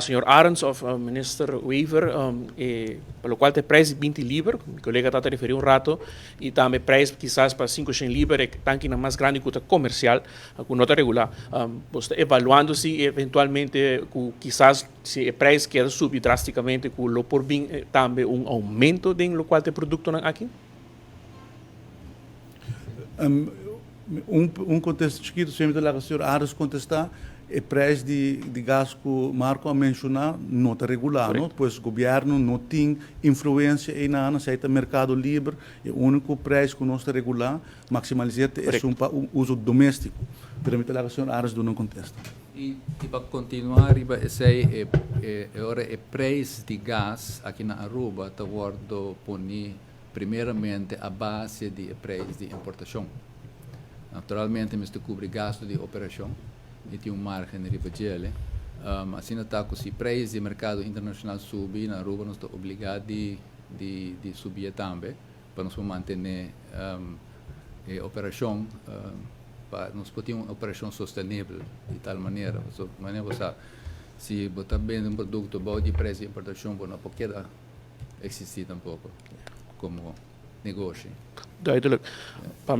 Señor Arends of Minister Wever, pa locual ta e prijs di 20 liber, mi colega ta referi un rato, y tambe prijs kisas pa 500 liber, e tankinan mas grandi cu ta comercial, cu no ta regula. Bo ta evaluando si eventualmente cu kisas si e prijs keda subi drasticamente, cu lo por bin tambe un aumento den locual ta e productonan aki? Un contesta chikito, semper laga señor Arends contesta. E prijs di gas cu Marco a menciona no ta regula, no? Pues gobierno no tin influencia eynan, esey ta mercado liber. E unico prijs cu nos ta regula, maximalisa, e un pa uso domestico. Pero mi ta laga señor Arends duna un contesta. Y pa continua riba esey, ora e prijs di gas aki na Aruba ta wordo poni primeramente a base di prijs di importacion. Naturalmente, mester cubri gasto di operacion y tin un margen riba dje. Asina ta cu si prijs di mercado internacional subi, na Aruba nos ta obliga di subi tambe pa nos mantene e operacion, pa nos por tin un operacion sostenibel di tal manera. So, manera bo, si bo ta bende un producto bou di prijs di importacion, bo no por keda existi tampoco como negoshi. Duidelijk. Pa